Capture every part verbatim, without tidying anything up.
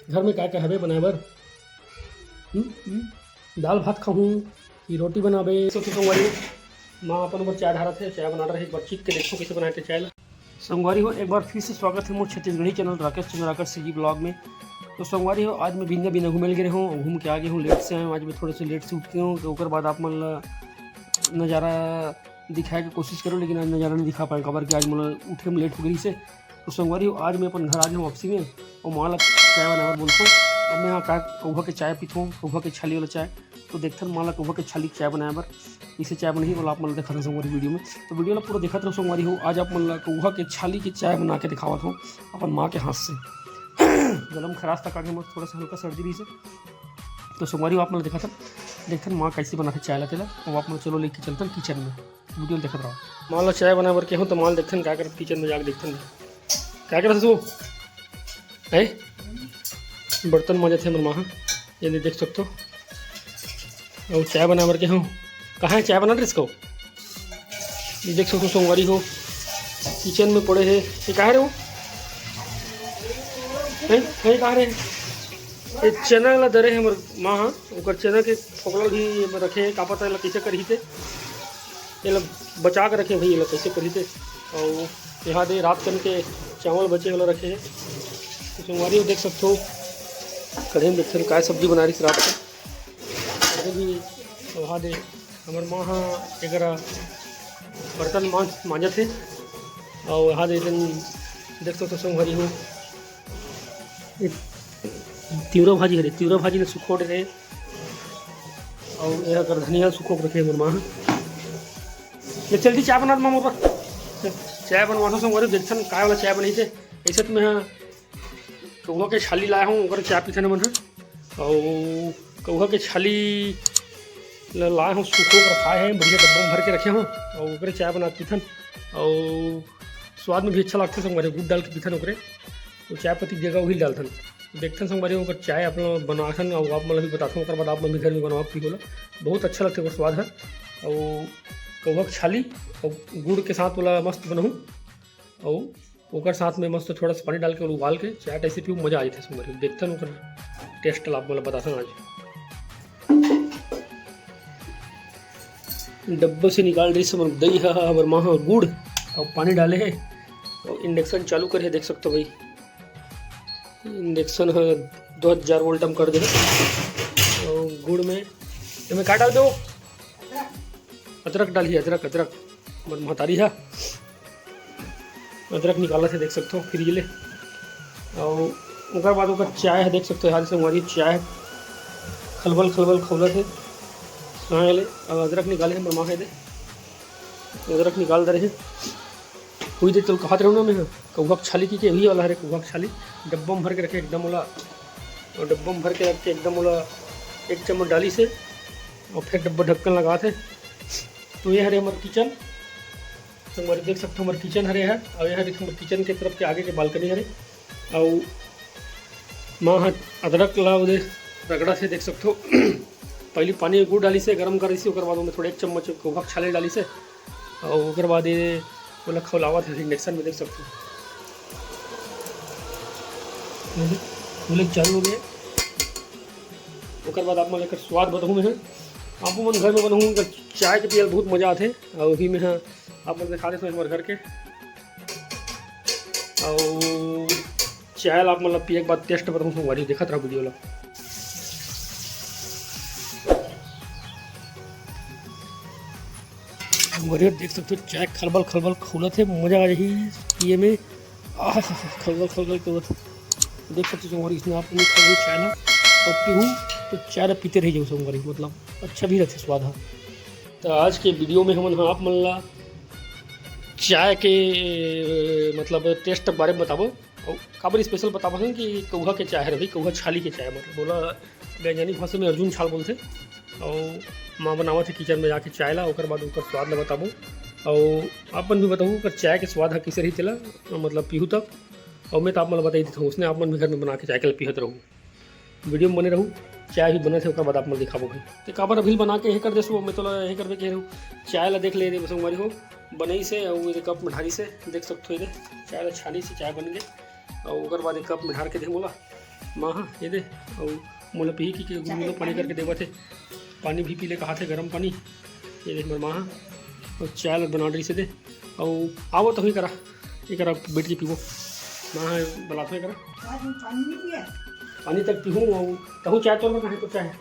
घर में का का हवे बनाए बर? हम्म, हम्म। दाल भात खाहूँ कि रोटी बनाबे? तो संगवारी, माँ अपन बर चाय ढारत हे, चाय बना रहे, एक बार चीख के देखो कैसे बनाए थे चाय ला। संगवारी हो, एक बार फिर से स्वागत है मोर Chhattisgarhi channel Rakesh Chandrakar CG blog में। तो संगवारी हो, आज मैं बिंदा बिंदा घूमे लगे रहे हूँ, घूम के आ गए हूँ, लेट से आए हूँ। आज मैं थोड़े से लेट से उठते हूँ, तो ओकर बाद आप मन ला नज़ारा दिखाए के कोशिश करो, लेकिन आज नज़ारा नहीं दिखा पाए, काबर कि आज मोला उठे में लेट हो गई से। तो संगवारी हो, आज मैं अपन घर आ गया हूँ वापसी में, और माँ ला चाय बनाए बर बोलथों। अब मैं यहाँ का कौहा के चाय पीथों, कौहा के छाली वाला चाय। तो देखथन माँ ला कौहा के छाली के चाय बनाए बर, इसे चाय बनही, ओला आप मन ला देखत रहो संगवारी वीडियो में। तो वीडियो ला पूरा देखत रहो संगवारी हो। आज आप मन ला कौहा के छाली के चाय बना के दिखावत हूँ अपन माँ के हाथ से। गलम खराश तक आगे, मस्त थोड़ा सा हल्का सर्दी भी से। तो संगवारी हो, आप मन ला देखत हन, देखथन माँ कैसे बनाथे चाय ला तेला, वो आप मन चलो लेके चलथन किचन में। वीडियो ल देखत रहो। माँ ला चाय बनाए बर केहूँ, तो माँ ल देखथन का करत किचन में जाके देखथन। का करत हस वो? हैं? बर्तन मांजत हे हमर माँ ह। ये दे देख सकथो। अउ चाय बनाए बर केहूँ। कहाँ हे चाय बना रहे इसको? ये देख सकथो संगवारी हो। किचन में पड़े हे। ये कहाँ रे वो? हैं? हैं, कहाँ रे? ये चना ला दरे हे हमर माँ ह। ओकर चना के फोकला भी एमे रखे हे, का पता एला कइसे करही ते। एला बचा के रखे भाई, एला कइसे करही ते। अउ यहाँ दे रात कन के चावल बचे वाला रखे हे। तो संगवारी हो देख सकथो, कढ़े में देखथन काय सब्जी बना रही रात के। कढ़े भी वहाँ दे हमर माँ ह एकरा बर्तन मांज, मांजत हे। अउ यहाँ दे देख सकथो संगवारी हो, ए, तिवरा भाजी हरे, तिवरा भाजी ल सुखोए रहे, अउ एहा कर धनिया सुखो के रखे हे मोर माँ ह। ले चल दी चाय बना दे माँ मोर बर। चाय बनवाथों संगवारी, देखथन काय वाला चाय बनही ते। अइसे तो मैं ह कौहा के छाली लाए हूँ, ओकर चाय पीथन मन ह। अउ कौहा के छाली ल लाए हूँ, सुखो के रखाए हे, बढ़िया डब्बा में भर के रखे हूँ, अउ ओकरे चाय बना के पीथन। अउ स्वाद में भी अच्छा लगथे संगवारी, गुड़ डाल के पीथन ओकरे। तो चाय पत्ती के जगह वही डालथन। देखथन संगवारी, ओकर चाय आप लोग बनाथन अउ आप मन ल भी बताथन, ओकर बाद आप मन भी घर में बनवा के पीहू ओला। बहुत अच्छा लगथे ओकर स्वाद ह। अउ कौहा के छाली अउ गुड़ के साथ ओला मस्त बनाहूँ, अउ ओकर साथ में मस्त थोड़ा सा पानी डाल के ओला उबाल के चाय टाइप से पीहू, मजा आ जाथे संगवारी। देखथन ओकर टेस्ट ला आप मन ल बताथन आज। डब्बा से निकाल रही हमर दई ह, हमर माँ ह गुड़ अउ पानी डाले हे, अउ इंडक्शन चालू करे हे, देख सकथो भाई। इंडक्शन ह दो हजार वोल्ट म कर दे हे। अउ गुड़ में, एमे का डाल दो? अदरक डालही, अदरक, अदरक। हमर महतारी ह अदरक निकालत हे, देख सकथो फ्रिज ले। अउ ओकर बाद ओकर चाय ह, देख सकथो यार संगवारी, चाय खलबल खलबल खौलत हे। चाय ले अउ अदरक निकाले हे हमर माँ ह, दे अदरक निकाल दे रहे। हुई दे तोला कहत रहूँ ना मैं ह, कौहा के छाली की के, वही वाला हरे कौहा के छाली। डब्बा में भर के रखे एकदम ओला, अउ डब्बा में भर के रख के एकदम ओला एक चम्मच डालिस हे, अउ फिर डब्बा ढक्कन लगात हे। तो ये हरे हमर किचन, संगवारी देख सकथो हमर किचन हरे ह, अउ ये हरे हमर किचन के तरफ के आगे के बालकनी हरे। अउ माँ ह अदरक ला ओदे रगड़त हे, देख सकथो। पहली पानी में गुड़ डालिस हे, गरम करिस हे, ओकर बाद ओमे थोड़ा एक चम्मच कौहा के छाली डालिस हे, अउ ओकर बाद ये ओला खौलावत हे इंडक्शन में, देख सकथो। ये दे, खुले चालू हो गए। ओकर बाद आप मन ल एकर स्वाद बताहूँ मैं ह। आप मन घर में बनाहूँ, एकर चाय के पियल बहुत मजा आथे। अउ अभी मैं ह आप मन ल दिखा देथों हमर घर के। अउ चाय ला आप मन ल पिए के बाद टेस्ट बताहूँ संगवारी, देखत रहो वीडियो ला। संगवारी देख सकथो, चाय खलबल खलबल खौलत हे, मजा आ जाही पिए में। आह, खलबल खलबल के होत। देख सकथो संगवारी, इसने आप नहीं खाओ चाय ना, और पीहू तो चाय ना पीते रह जाओ संगवारी, मतलब अच्छा भी रहते स्वाद हा। तो आज के वीडियो में हमन ह आप मन ला चाय के, मतलब, टेस्ट के बारे में बताबो। अउ काबर स्पेशल बताबो हन कि कौहा के चाय हरे भाई, कौहा छाली के चाय, मतलब बोला, गंजनी भाषा में अर्जुन छाल बोलथे। अउ माँ बनावत हे किचन में जाके चाय ला, ओकर बाद ओकर स्वाद ला बताबो। अउ आप मन भी बताबो ओकर चाय के स्वाद हा कइसे रही तेला, मतलब पीहू तब। अउ मैं तो आप मन ला बताई देथों, उसने आप मन भी घर में बना के चाय के ला पीहत रहू। वीडियो में बने रहू, चाय भी बनत हे, ओकर बाद आप मन दिखाबो भाई। ते काबर अभी बना के हे कर देसो, मैं तोला हे करबे कह रहू। चाय ला देख ले रे संगवारी हो, बनई से अउ ये कप में ढारी से देख सकथो, ये चाय ला छानी से चाय बन गे। अउ ओकर बाद एक कप में ढार के दे मोला। माँ हा, ये दे, अउ मोला पीही कहिके गुनगुना पानी करके देवत हे। पानी भी पी ले कहाथे, गरम पानी। ये दे हमर माँ हा, अउ चाय ल बना रही से दे। अउ आवो तहूँ करा, ये करा बैठ के पीबो। माँ हा, बलात हो करा। आज हम पानी नहीं पिया। पानी तक पीहूँ, अउ तहूँ चाय तोर बर कहे तो चाय।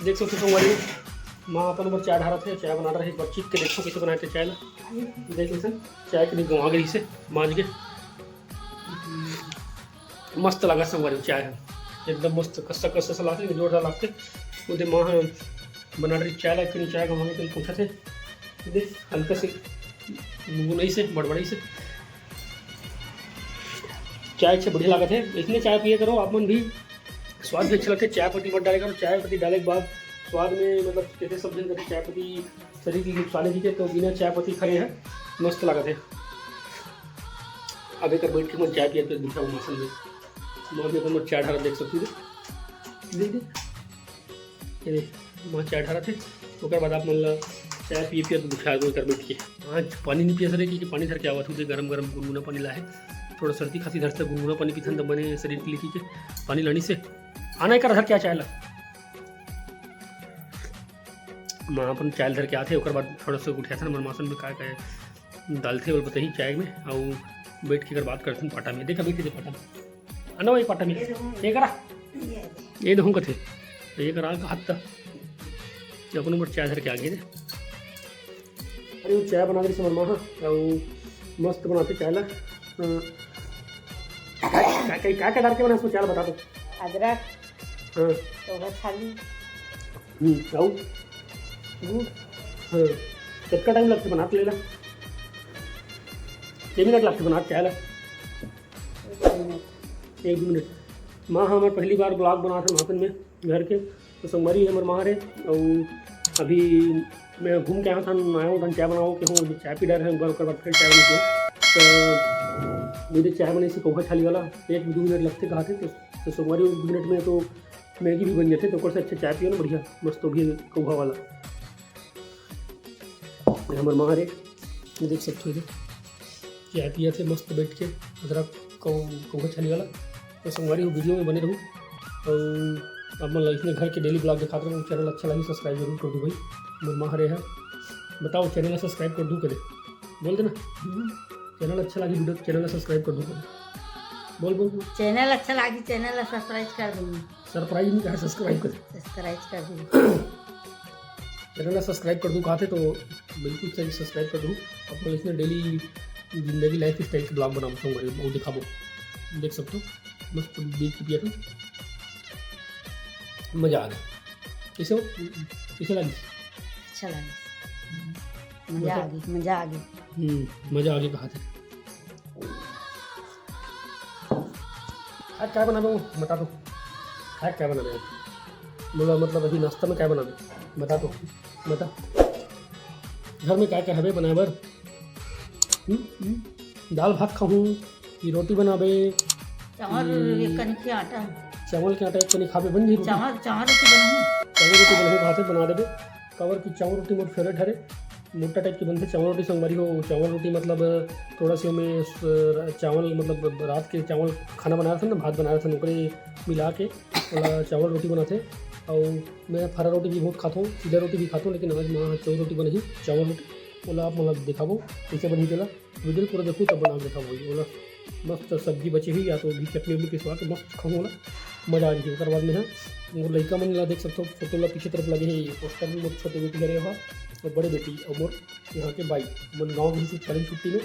देख सकथो संगवारी, माँ अपन बर चाय ढारत हे, चाय बना रहे, एक बार चीख के देखो कैसे बनाए थे चाय ला। देख ले सन, चाय के लिए गंवा गई से माज के। मस्त लगा संगवारी चाय ह, एकदम मस्त कस्सा कस्सा सा लागथे, जोरदार लागथे। ओदे माँ ह बना रही चाय ला, फिर चाय गंवा के पूछत हे, देख हल्का से गुनगुनाई से, बड़बड़ाई से। चाय अच्छा बढ़िया लागत हे, इसने चाय पिए करो आप मन भी। स्वाद भी अच्छा लगता है, चाय पत्ती मत डाले करो। चाय पत्ती डाले के बाद स्वाद में मतलब कैसे समझन करके चाय पत्ती शरीर के नुकसान है, ठीक है, तो बिना चाय पत्ती खाए है मस्त लागत है। अब एक बैठ के मैं चाय पिया के दिखाऊँ मौसम में, मैं भी अपन चाय ढारा देख सकती हूँ। देख, देख। ये देख, माँ चाय ढारत हे, ओकर बाद आप मन ला चाय पिए पिए तो दिखा दो एकर बैठ के। आज पानी नहीं पिया सरे, क्योंकि पानी धर के आवत हूँ, गरम गरम गुनगुना पानी ला हे। थोड़ा सर्दी खांसी धरथे, गुनगुना पानी पीथन त बने शरीर के लिए, ठीक है। पानी लानी से आना एकर धर के आ चाय ला। माँ अपन चाय धर के आथे, ओकर बाद थोड़ा सा उठियाथन, हमर मौसम में का का डालथे, ओला बताही चाय में, अउ बैठ के एकर बात करथन पाटा में। देखा, बैठ के दे पाटा में। आना भाई पाटा में। ये देखो। ये करा। ये। ये देखो कथे। ये करा का हाथ ता। ये अपन ऊपर चाय धर के आ गए रे। अरे वो चाय बना दे हमर माँ, हाँ। अउ मस्त बनाथे चाय ला। हाँ। का, का, का, का डाल के बना इसमें चाय ला बता तो। अदरक। हाँ। तो छाली। हम्म, अउ? गुड़। हाँ। कितना टाइम लगथे बनात ले ला? के मिनट लगथे बनात चाय ला? एक मिनट। एक दो मिनट। माँ हमर पहली बार vlog बनात हे मातन में घर के, तो संगवारी हमर माँ रे, अउ अभी मैं घूम के आया था, आया हूँ, चाय बनाओ के हूँ, अभी चाय पी डर है, एक बार ओकर बाद फिर चाय बनी के। तो मेरे चाय बने से कौहा छाली वाला, एक दो मिनट लगथे कहा थे, तो, तो संगवारी एक दो मिनट में तो मैगी भी बन जाथे, तो ओकर से अच्छा चाय पियो ना बढ़िया, मस्त तो भी कौहा वाला। ये हमर माँ रे, ये देख सकते हो, ये चाय पिया थे मस्त बैठ के, अदरक कौ-, कौहा छाली वाला। तो संगवारी हो, video में बने रहू। और आप मन ला इसने घर के daily vlog दिखाते रहूँ। Channel अच्छा लगी, subscribe जरूर कर दू भाई। हमर माँ हरे है, बताओ channel ला subscribe कर दू करे, बोल देना। हम्म। Channel अच्छा लगी video, channel ला subscribe कर दू करे, बोल, बोल, बोल। Channel अच्छा लगी, channel ला subscribe कर दूंगी। Surprise नहीं कहा, subscribe कर। Subscribe कर दूंगी। Channel ला subscribe कर दू कहा थे तो बिल्कुल सही, subscribe कर दू। आप लोग इसमें daily जिंदगी lifestyle के vlog बनाबो संगवारी, वो दिखाबो, देख सकते हो, मस्त बीच के पिया था, मजा आ गया। कैसे हो, कैसे लगी? अच्छा लगा। मजा आ गई, मजा आ गई। हम्म, मजा आ गई कहा थे। आज क्या बनाबे, बता दो। आज क्या बनाबे? बोला, मतलब, अभी नाश्ता में क्या बनाबे? बता दो, बता। घर में क्या क्या हवे बनाए बर? हम्म? हम्म? दाल भात खाहूँ कि रोटी बनाबे? चावल कि एक कनिक के आटा। चावल के आटा एक कनिक खाबे, बन जाही रोटी। चावल, चावल रोटी बनाहूँ। चावल रोटी बनाहूँ, भात बना देबे। काबर कि चावल रोटी मोर favourite हरे। मोटा type के बनथे चावल रोटी संगवारी हो। चावल रोटी मतलब थोड़ा सी ओमे स-, चावल मतलब रात के चावल खाना बना रहे थे ना, भात बना रहे थे, ओकरे मिला के ओला चावल रोटी बनाथे। अउ मैं फरा रोटी भी बहुत खाथों, चीला रोटी भी खाथों, लेकिन आज माँ चावल रोटी बनाही, चावल रोटी। ओला आप मतलब दिखाबो कैसे बनही तेला, video पूरा देखो तब बना के दिखाबो। ओला मस्त सब्जी बचे ही या तो भी चटनी उटनी पिसवा के मस्त खाहूँ ओला, मजा आ जाही। ओकर बाद में है मोर लइका मन ला देख सकथो, photo ला पीछे तरफ लगे हे, poster में मोर छोटे बेटी हरे वहाँ, और बड़े बेटी और मोर यहाँ के बाई मन गाँव गई शीतकालीन छुट्टी में,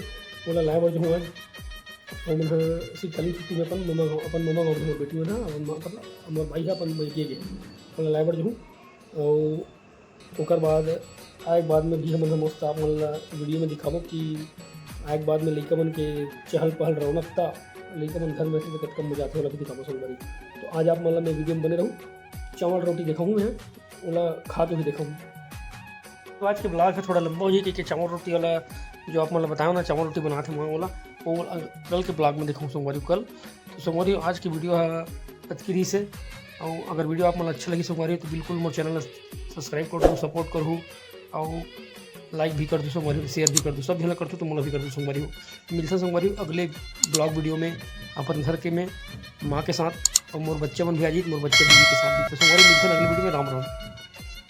ओला लाए बर जो हूँ आज। और मन ह शीतकालीन छुट्टी में अपन ममा गाँव, अपन ममा गाँव में मोर बेटी मन ह, अपन मा-, अपन, अपन बाई ह अपन मइके गे, ओला लाए बर जो हूँ। और ओकर बाद आए के बाद में भी हमन ह मस्त आप मन ला video में दिखाबो कि आए के बाद में लइका मन के चहल पहल रौनक ता, लइका मन घर में रहिथे त कतका मजा आथे, ओला भी दिखाबो संगवारी। तो आज आप मन ला मैं video में बने रहू, चावल रोटी दिखाऊँ मैं, ओला खा के भी दिखाऊँ। तो आज के vlog ह थोड़ा लंबा हो जाही, क्योंकि चावल रोटी वाला जो आप मन ला बताया ना, चावल रोटी बनात हे मैं, ओला वो कल के vlog में दिखाऊँ संगवारी कल। तो संगवारी आज की video ह अतकी रहिस हे, और अगर video आप मन ला अच्छा लगी संगवारी तो बिल्कुल मोर channel ला subscribe कर दो, support करहू, और like भी कर दो संगवारी हो, share भी कर दो, सब झन ला करथो तो मोला भी कर दो संगवारी हो। मिलथन संगवारी हो अगले vlog video में अपन घर के में माँ के साथ, और मोर बच्चा मन भी आ जाही, मोर बच्चा बीवी के साथ भी। तो संगवारी हो मिलथन अगले video में। राम राम।